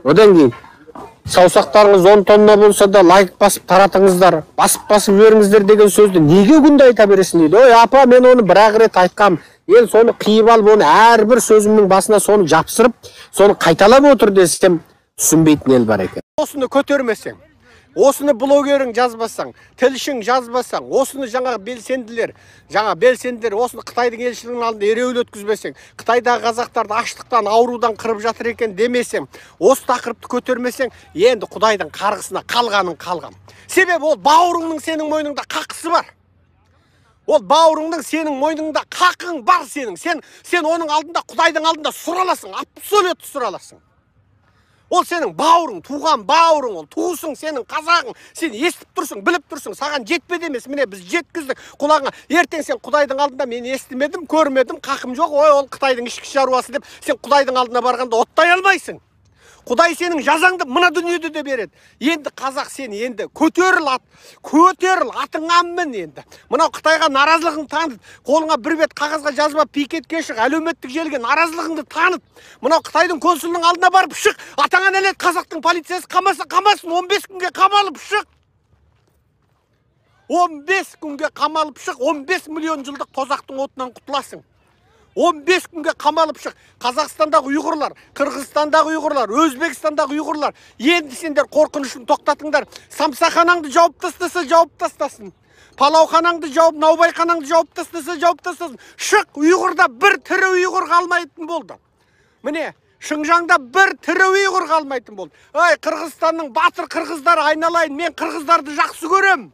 Одан кейін саусақтарыңыз 10 тонна болса да лайк басып таратыңыздар, басып жіберіңіздер деген сөзді неге күнде айта бересің дейді. Ой, апа, мен оны бір-ақ рет айтқам. Ел соны қиып алып, оны әрбір сөзімнің басына соны жапсырып, соны қайталап отыр десем, түсінбейтін ел бар екен. Осыны көтермесең, осыны блогерің жазбасаң, тілшің жазбасаң, осыны жаңағы белсенділер, осыны Қытайдың елшілігінің алдында ереуіл өткізбесең, Қытайдағы қазақтарды аштықтан, аурудан қырып жатыр екен демесең, осы тақырыпты көтермесең, енді Құдайдың қарғысына қалғаның қалған. Себебі ол бауырыңның сенің мойныңда қақысы бар. Ол бауырыңның сенің мойныңда қақың бар сенің. Сен оның алдында, Құдайдың алдында сұраласың, абсолютті сұраласың. Ол сенің бауырың, туған бауырың, ол туысың, сенің қазағың. Сен естіп тұрсың, біліп тұрсың, саған жетпеді емес, міне біз жеткіздік құлағыңа. Ертең сен Құдайдың алдында мен естімедім, көрмедім, қақым жоқ, ой, ол Қытайдың ішкі шаруасы деп сен Құдайдың алдына барғанда оттай алмайсың. Құдай сенің жазаңды мына дүниеде де береді. Енді қазақ, сен енді көтеріл ат, көтеріл, атыңа мін енді. Мынау Қытайға наразылығың таныт, қолыңа бір бет қағазға жазба, пикетке шық, әлеуметтік желіге наразылығыңды таныт. Мынау Қытайдың консулының алдына барып шық, атаңа нәлет қазақтың полициясы қамаса қамасын, 15 күнге қамалып шық. 15 күнге қамалып шық, 15 миллион жылдық тозақтың отынан құтыласың. 15 күнге қамалып шық. Қазақстандағы ұйғырлар, Қырғызстандағы ұйғырлар, Өзбекстандағы ұйғырлар, енді сендер қорқынышын тоқтатыңдар. Самсаханаңды жауып тастаса, жауып тастасын. Палауханаңды жауып, наубайханаңды жауып тастаса, жауып тастасын. Шық, ұйғырда бір тірі ұйғыр қалмайтын болды. Міне, Шыңжаңда бір тірі ұйғыр қалмайтын болды. Ай, Қырғызстанның батыр қырғыздары, айналайын, мен қырғыздарды жақсы көрем.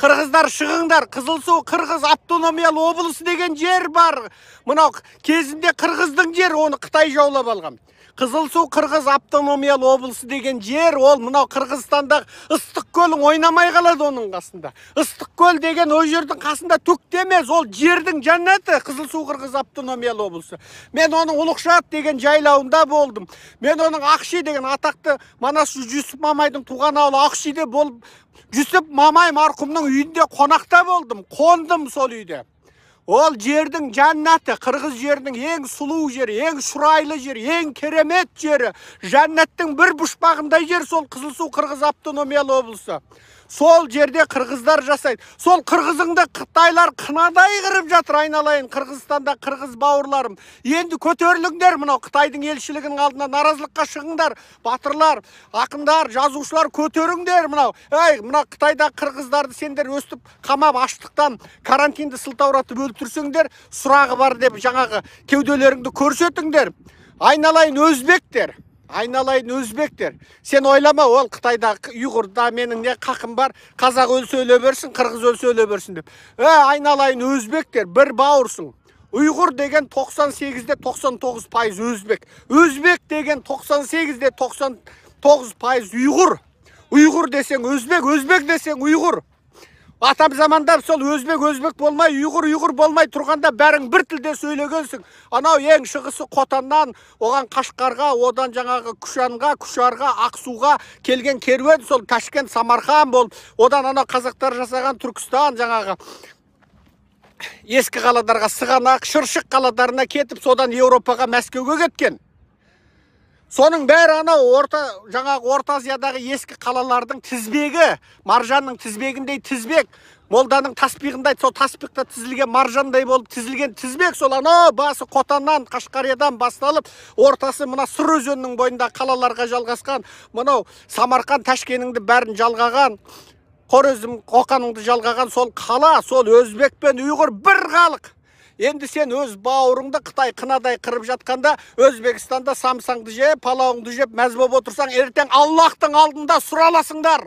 Қырғыздар шығыңдар, Қызылсу Қырғыз автономиялы облысы деген жер бар. Мынау кезінде қырғыздың жері, оны Қытай жаулап алған. Қызылсу Қырғыз автономиялы облысы деген жер, ол мынау Қырғызстандағы Ыстық көлің ойнамай қалады оның қасында. Ыстық көл деген ол жердің қасында түк те емес, ол жердің жәннаты Қызылсу Қырғыз автономиялы облысы. Мен оның Ұлықшат деген жайлауында болдым. Мен оның Ақши деген атақты Манас Жүсіп Мамайдың туған ауылы Ақшиде болып, Жүсіп Мамай марқұмның үйінде қонақта болдым, қондым сол үйде. Ол жердің жәннаты, қырғыз жерінің ең сұлу жері, ең шұрайлы жері, ең керемет жері, жәннаттың бір пұшпағындай жер сол Қызылсу Қырғыз автономиялы облысы. Сол жерде қырғыздар жасайды. Сол қырғызыңды қытайлар қынадай қырып жатыр, айналайын Қырғызстанда қырғыз бауырларым. Енді көтеріліңдер, мынау Қытайдың елшілігінің алдына наразылыққа шығыңдар. Батырлар, ақындар, жазушылар көтеріңдер мынау. Ей, мына Қытайда қырғыздарды сендер өстіп қамап, аштықтан карантинді сылтауратып өлтірсеңдер, сұрағы бар деп жаңағы кеуделеріңді көрсетіңдер. Айналайын өзбектер. Айналайын өзбектер. Сен ойлама, ол Қытайда, ұйғырда менің не қақым бар, қазақ өлсе өле берсін, қырғыз өлсе өле берсін деп. Айналайын өзбектер, бір бауырсың. Ұйғыр деген 98-де 99% өзбек. Өзбек деген 98-де 99% ұйғыр. Ұйғыр десең өзбек, өзбек десең ұйғыр. Атам заманда сол өзбек өзбек болмай, ұйғыр ұйғыр болмай тұрғанда бәрің бір тілде сөйлегенсің. Анау ең шығысы Қотаннан, оған Қашқарға, одан жаңағы Күшанға, Күшарға, Ақсуға келген керуен сол Ташкент, Самарқан болып, одан анау қазақтар жасаған Түркістан жаңағы ескі қалаларға, Сығанақ, Шыршық қалаларына кетіп, содан Еуропаға, Мәскеуге кеткен. Соның бәрі анау орта, жаңағы Орта Азиядағы ескі қалалардың тізбегі, маржанның тізбегіндей тізбек, молданың таспиғындай, сол таспиқта тізілген маржандай болып тізілген тізбек, сол анау басы Қотаннан, Қашқариядан басталып, ортасы мына Сыр өзенінің бойында қалаларға жалғасқан, мынау Самарқан, Ташкеніңді бәрін жалғаған, Хорезм, Қоқаныңды жалғаған сол қала, сол өзбек пен ұйғыр бір халық. Енді сен өз бауырыңды Қытай қынадай қырып жатқанда, Өзбекстанда самсаңды жеп, палауыңды жеп, мәз болып отырсаң, ертең Аллахтың алдында сұраласыңдар.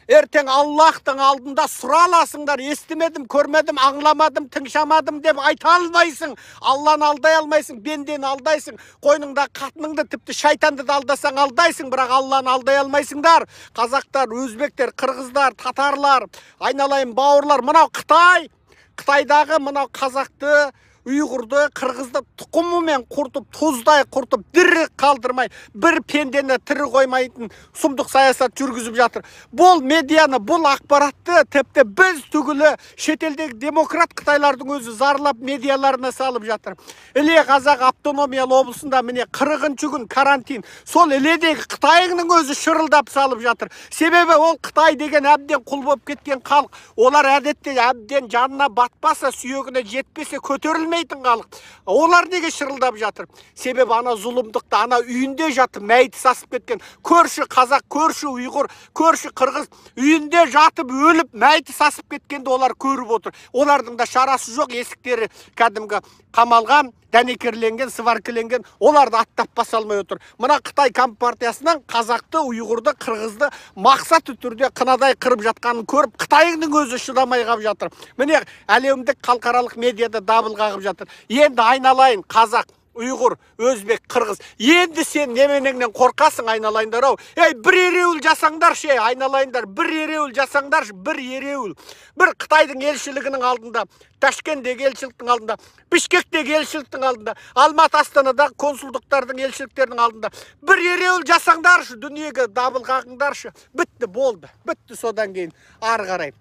Ертең Аллахтың алдында сұраласыңдар. Естімедім, көрмедім, аңламадым, тыңшамадым деп айта алмайсың. Алланы алдай алмайсың, бендені алдайсың. Қойныңда қатыныңды, тіпті шайтанды да алдасаң алдайсың, бірақ Алланы алдай алмайсыңдар. Қазақтар, өзбектер, қырғыздар, татарлар, айналайын бауырлар, мынау Қытай, Қытайдағы мынау қазақты, Ұйғырды, қырғызды тұқымымен құртып, тұздай құртып, дірі қалдырмай, бір пендені тірі қоймайтын сұмдық саясат жүргізіп жатыр. Бұл медианы, бұл ақпаратты тіпті біз түгілі шетелдегі демократ қытайлардың өзі зарлап медиаларына салып жатыр. Іле Қазақ автономиялы облысында міне 40-шы күн карантин. Сол Іледегі Қытайының өзі шырылдап салып жатыр. Себебі ол Қытай деген әбден құл болып кеткен халық. Олар әдетте әбден жанына батпаса, сүйегіне жетпесе көтерілмейтін халық. Олар неге шырылдап жатыр? Себебі ана зұлымдықты, ана үйінде жатып мәйіті сасып кеткен көрші қазақ, көрші ұйғыр, көрші қырғыз үйінде жатып өліп мәйіті сасып кеткенді олар көріп отыр. Олардың да шарасы жоқ, есіктері кәдімгі қамалған, дәнекерленген, сваркіленген, оларды аттап баса алмай отыр. Мына Қытай компартиясынан қазақты, ұйғырды, қырғызды мақсатты түрде қынадай қырып жатқанын көріп, Қытайдың өзі шыдамай қалып жатыр. Міне әлемдік халықаралық медиада дабыл қағып жатыр. Енді айналайын қазақ, ұйғыр, өзбек, қырғыз. Енді сен неменеңнен қорқасың, айналайындар ау? Ей, бір ереуіл жасаңдаршы, ей, айналайындар, бір ереуіл жасаңдаршы, бір ереуіл. Бір Қытайдың елшілігінің алдында, Ташкенттегі елшіліктің алдында, Бішкектегі елшіліктің алдында, Алматы, Астанадағы консулдықтардың елшіліктерінің алдында бір ереуіл жасаңдаршы, дүниеге дабыл қағыңдаршы. Бітті, болды. Бітті, содан кейін ары қарай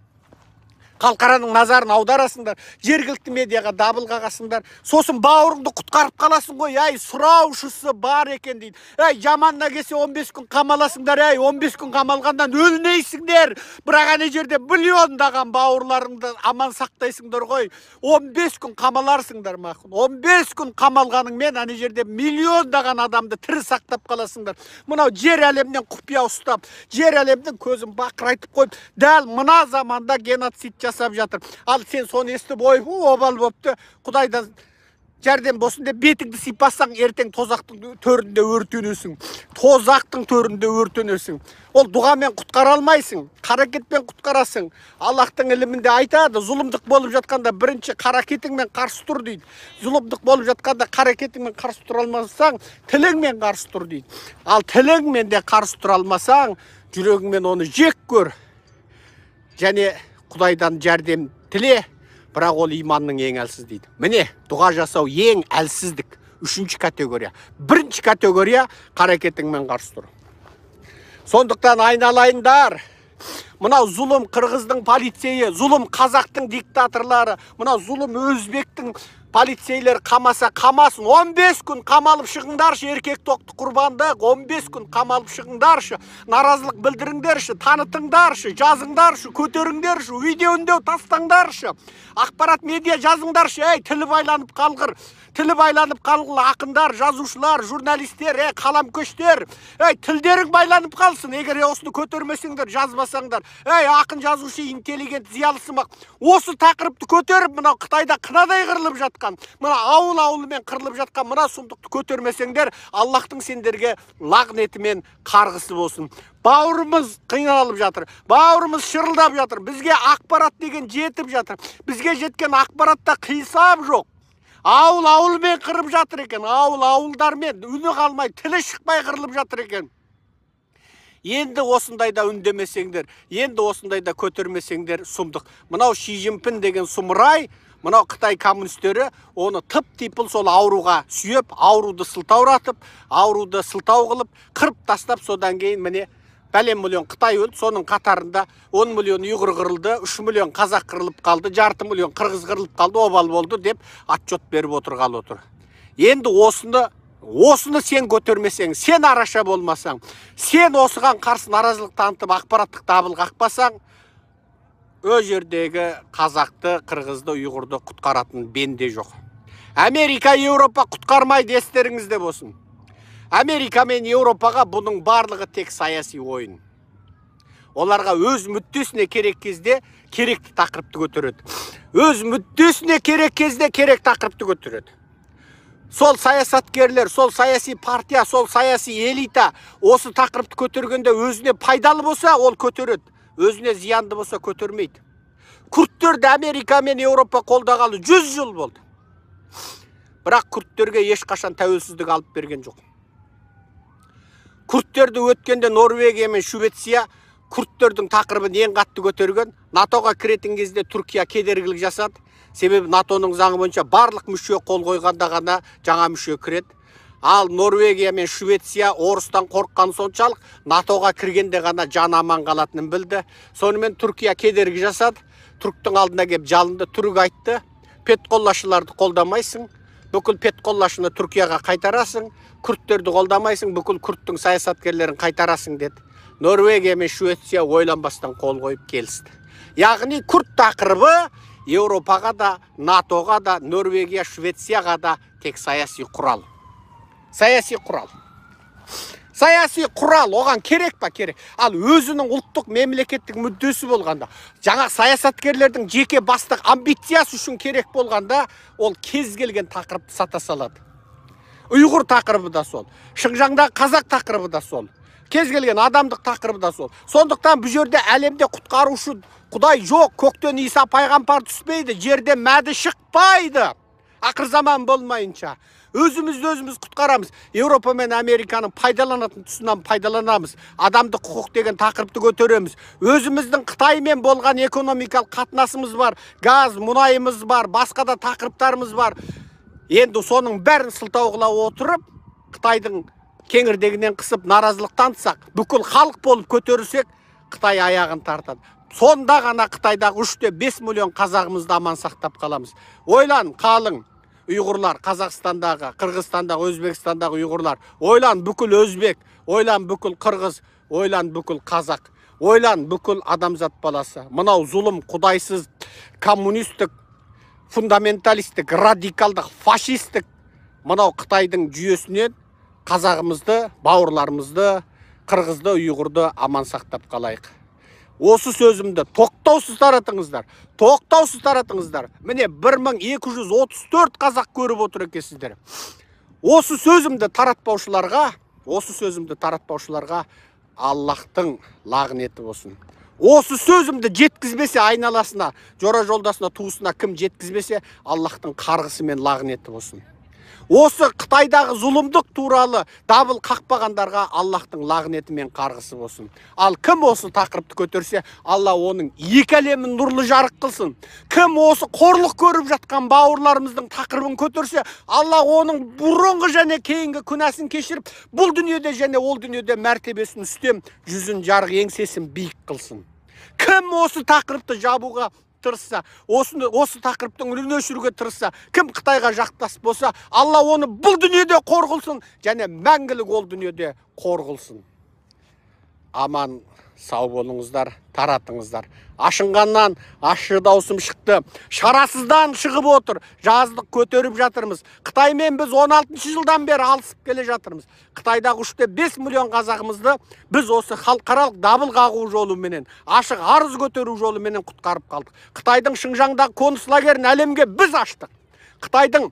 халықараның назарын аударасыңдар, жергілікті медиаға дабыл қағасыңдар, сосын бауырыңды құтқарып қаласың ғой, әй, сұраушысы бар екен дейді. Әй, жаманына келсе 15 күн қамаласыңдар, әй, 15 күн қамалғаннан өлмейсіңдер, бірақ ана жерде миллиондаған бауырларыңды аман сақтайсыңдар ғой. 15 күн қамаларсыңдар, мақұл. 15 күн қамалғаныңмен ана жерде миллиондаған адамды тірі сақтап қаласыңдар. Мынау жер әлемнен құпия ұстап, жер әлемнің көзін бақырайтып қойып, дәл мына заманда геноцид жасап жатыр. Ал сен соны естіп, ой, обал бопты, Құдайдан жәрдем болсын деп бетіңді сипасаң, ертең тозақтың төрінде өртенесің. Тозақтың төрінде өртенесің. Ол дұғамен құтқара алмайсың, қаракетпен құтқарасың. Аллахтың ілімінде айтады, зұлымдық болып жатқанда бірінші қаракетіңмен қарсы тұр дейді. Зұлымдық болып жатқанда қаракетіңмен қарсы тұра алмасаң, тіліңмен қарсы тұр дейді. Ал тіліңмен де қарсы тұра алмасаң, жүрегіңмен оны жек көр. Және Құдайдан жәрдем тіле, бірақ ол иманның ең әлсіз дейді. Міне, дұға жасау ең әлсіздік. Үшінші категория. Бірінші категория қаракетіңмен қарсы тұр. Сондықтан айналайындар, мынау зұлым қырғыздың полицейі, зұлым қазақтың диктаторлары, мынау зұлым өзбектің полицейлер қамаса қамасын. 15 күн қамалып шығыңдаршы, еркек тоқты құрбандық. 15 күн қамалып шығыңдаршы, наразылық білдіріңдерші, танытыңдаршы, жазыңдаршы, көтеріңдерші, видео үндеу тастаңдаршы, ақпарат медиа жазыңдаршы. Ей, тілі байланып қалғыр, тілі байланып қалғыр ақындар, жазушылар, журналистер, ей, қаламкөштер, ей, тілдерің байланып қалсын, егер осыны көтермесеңдер, жазбасаңдар. Ей, ақын, жазушы, интеллигент, зиялысымақ, осы тақырыпты көтеріп, мынау Қытайда қынадай қырылып жатқан, мына ауыл-ауылымен қырылып жатқан мына сұмдықты көтермесеңдер, Аллахтың сендерге лағнеті мен қарғысы болсын. Бауырымыз қиналып жатыр, бауырымыз шырылдап жатыр, бізге ақпарат деген жетіп жатыр. Бізге жеткен ақпаратта қисап жоқ. Ауыл-ауылмен қырып жатыр екен, ауыл-ауылдармен үні қалмай, тілі шықпай қырылып жатыр екен. Енді осындайда үндемесеңдер, енді осындайда көтермесеңдер сұмдық. Мынау Ши Цзиньпин деген сұмырай, мынау Қытай коммунистері оны тып-типыл сол ауруға сүйеп, ауруды сылтауратып, ауруды сылтау қылып, қырып тастап, содан кейін міне бәлен миллион Қытай өлді, соның қатарында 10 миллион ұйғыр қырылды, 3 миллион қазақ қырылып қалды, жарты миллион қырғыз қырылып қалды, обал болды деп отчет беріп отырғалы отыр. Енді осыны сен көтермесең, сен араша болмасаң, сен осыған қарсы наразылық танытып, ақпараттық дабыл қақпасаң, о жердегі қазақты, қырғызды, ұйғырды құтқаратын бенде жоқ. Америка, Еуропа құтқармайды, естеріңізде болсын. Америка мен Еуропаға бұның барлығы тек саяси ойын. Оларға өз мүддесіне керек кезде керекті тақырыпты көтереді. Өз мүддесіне керек кезде керек тақырыпты көтереді. Сол саясаткерлер, сол саяси партия, сол саяси элита осы тақырыпты көтергенде өзіне пайдалы болса, ол көтереді. Өзіне зиянды болса көтермейді. Күрттерді Америка мен Еуропа қолдағалы 100 жыл болды. Бірақ күрттерге ешқашан тәуелсіздік алып берген жоқ. Күрттерді өткенде Норвегия мен Швеция Күрттердің тақырыбын ең қатты көтерген. НАТОға кіретін кезде Түркия кедергілік жасады. Себебі НАТОның заңы бойынша барлық мүше қол қойғанда ғана жаңа мүше кіреді. Ал Норвегия мен Швеция орыстан қорыққан соншалық НАТОға кіргенде ғана жан аман қалатынын білді. Сонымен Түркия кедергі жасады. Түрктің алдына келіп жалынды, түрік айтты: Петқоллашыларды қолдамайсың, бүкіл петқоллашыны Түркияға қайтарасың, күрттерді қолдамайсың, бүкіл күрттің саясаткерлерін қайтарасың деді. Норвегия мен Швеция ойланбастан қол қойып келісті. Яғни күрт тақырыбы Еуропаға да, НАТОға да, Норвегия, Швецияға да тек саяси құрал. Саяси құрал. Саяси құрал оған керек па? Керек. Ал өзінің ұлттық мемлекеттік мүддесі болғанда, жаңа саясаткерлердің жеке бастық амбициясы үшін керек болғанда, ол кез келген тақырыпты сата салады. Ұйғыр тақырыбы да сол, Шыңжаңдағы қазақ тақырыбы да сол, кез келген адамдық тақырыбы да сол. Сондықтан бұл жерде әлемде құтқарушы Құдай жоқ, көктен Иса пайғамбар түспейді, жерден Мәді шықпайды. Ақыр заман болмайынша өзімізді өзіміз құтқарамыз. Еуропа мен Американың пайдаланатын тұсынан пайдаланамыз. Адамдық құқық деген тақырыпты көтереміз. Өзіміздің Қытаймен болған экономикалық қатынасымыз бар, газ, мұнайымыз бар, басқа да тақырыптарымыз бар. Енді соның бәрін сылтау қыла отырып, Қытайдың кеңірдегінен қысып наразылық танытсақ, бүкіл халық болып көтерілсек, Қытай аяғын тартады. Сонда ғана Қытайдағы 3,5 миллион қазағымызды аман сақтап қаламыз. Ойлан, қалың ұйғырлар, Қазақстандағы, Қырғызстандағы, Өзбекстандағы ұйғырлар. Ойлан бүкіл өзбек, ойлан бүкіл қырғыз, ойлан бүкіл қазақ, ойлан бүкіл адамзат баласы. Мынау зұлым, құдайсыз, коммунистік, фундаменталистік, радикалдық, фашистік мынау Қытайдың жүйесінен қазағымызды, бауырларымызды, қырғызды, ұйғырды аман сақтап қалайық. Осы сөзімді тоқтаусыз таратыңыздар, тоқтаусыз таратыңыздар. Міне 1234 қазақ көріп отыр екенсіздер. Осы сөзімді таратпаушыларға, осы сөзімді таратпаушыларға Аллахтың лағнеті болсын. Осы сөзімді жеткізбесе айналасына, жора жолдасына, туысына кім жеткізбесе, Аллахтың қарғысы мен лағнеті болсын. Осы Қытайдағы зұлымдық туралы дабыл қақпағандарға Аллахтың лағнеті мен қарғысы болсын. Ал кім осы тақырыпты көтерсе, Алла оның екі әлемін нұрлы жарық қылсын. Кім осы қорлық көріп жатқан бауырларымыздың тақырыбын көтерсе, Алла оның бұрынғы және кейінгі күнәсін кешіріп, бұл дүниеде және ол дүниеде мәртебесін үстем, жүзін жарық, еңсесін биік қылсын. Кім осы тақырыпты жабуға тырысса, осы тақырыптың үнін өшіруге тырысса, кім Қытайға жақтас болса, Алла оны бұл дүниеде қор қылсын және мәңгілік ол дүниеде қор қылсын. Аман сау болыңыздар, таратыңыздар. Ашынғаннан ащы даусым шықты, шарасыздан шығып отыр, жаздық көтеріп жатырмыз. Қытаймен біз 16 жылдан бері алысып келе жатырмыз. Қытайдағы 3,5 миллион қазағымызды біз осы халықаралық дабыл қағу жолыменен, ашық арыз көтеру жолыменен құтқарып қалдық. Қытайдың Шыңжаңдағы концлагерін әлемге біз аштық. Қытайдың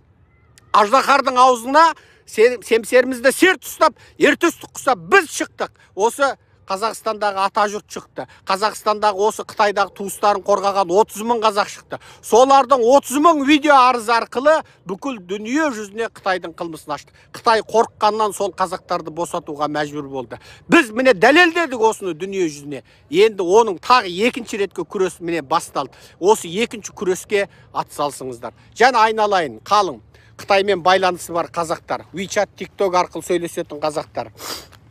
аждаһардың аузына семсерімізді серт ұстап, ертөстік құсап біз шықтық. Осы Қазақстандағы ата жұрт шықты. Қазақстандағы осы Қытайдағы туыстарын қорғаған 30 мың қазақ шықты. Солардың 30 мың видео арыз арқылы бүкіл дүние жүзіне Қытайдың қылмысын ашты. Қытай қорыққаннан сол қазақтарды босатуға мәжбүр болды. Біз міне дәлелдедік осыны дүние жүзіне. Енді оның тағы екінші реткі күрес міне басталды. Осы екінші күреске атсалысыңыздар. Және айналайын, қалың, Қытаймен байланысы бар қазақтар, WeChat, TikTok арқылы сөйлесетін қазақтар.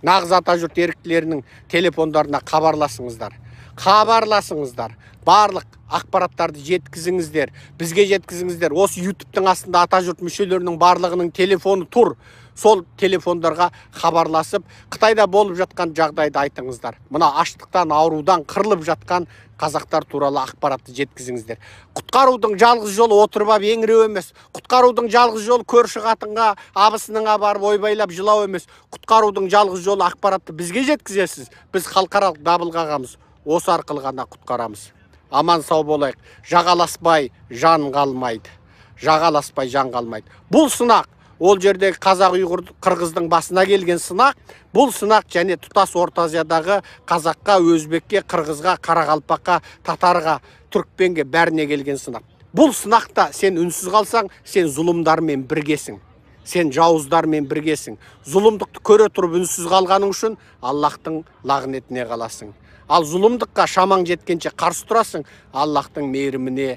Нағыз ата жұрт еріктілерінің телефондарына хабарласыңыздар. Хабарласыңыздар. Барлық ақпараттарды жеткізіңіздер. Бізге жеткізіңіздер. Осы YouTube'тың астында ата жұрт мүшелерінің барлығының телефоны тұр. Сол телефондарға хабарласып, Қытайда болып жатқан жағдайды айтыңыздар. Мына аштықтан, аурудан қырылып жатқан қазақтар туралы ақпаратты жеткізіңіздер. Құтқарудың жалғыз жолы отырып ап еңіреу емес. Құтқарудың жалғыз жолы көрші қатынға, абысыныңа барып ойбайлап жылау емес. Құтқарудың жалғыз жолы ақпаратты бізге жеткізесіз. Біз халықаралық дабыл қағамыз. Осы арқылы ғана құтқарамыз. Аман сау болайық. Жағаласпай жан қалмайды. Жағаласпай жан қалмайды. Бұл сынақ ол жердегі қазақ, ұйғыр, қырғыздың басына келген сынақ. Бұл сынақ және тұтас Орта Азиядағы қазаққа, өзбекке, қырғызға, қарақалпаққа, татарға, түркпенге бәріне келген сынақ. Бұл сынақта сен үнсіз қалсаң, сен зұлымдармен біргесің. Сен жауыздармен біргесің. Зұлымдықты көре тұрып үнсіз қалғаның үшін Аллахтың лағнетіне қаласың. Ал зұлымдыққа шамаң жеткенше қарсы тұрасың, Аллахтың мейіріміне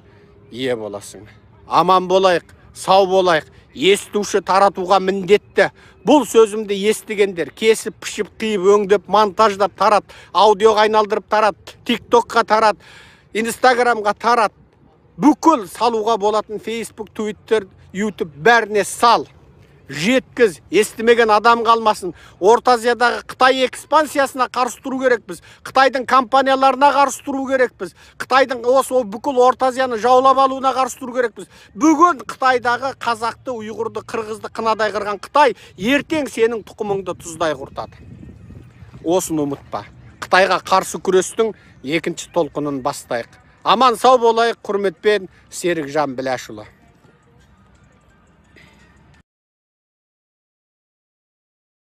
ие боласың. Аман болайық, сау болайық, естуші таратуға міндетті. Бұл сөзімді естігендер кесіп, пішіп, қиып, өңдеп, монтаждап тарат, аудиоға айналдырып тарат, тиктокқа тарат, инстаграмға тарат. Бүкіл салуға болатын Facebook, Twitter, YouTube бәріне сал. Жеткіз, естімеген адам қалмасын. Орта Азиядағы Қытай экспансиясына қарсы тұру керекпіз. Қытайдың компанияларына қарсы тұру керекпіз. Қытайдың осы бүкіл Орта Азияны жаулап алуына қарсы тұру керекпіз. Бүгін Қытайдағы қазақты, ұйғырды, қырғызды қынадай қырған Қытай ертең сенің тұқымыңды тұздай құртады. Осыны ұмытпа. Қытайға қарсы күрестің екінші толқынын бастайық. Аман сау болайық, құрметпен, Серікжан Біләшұлы.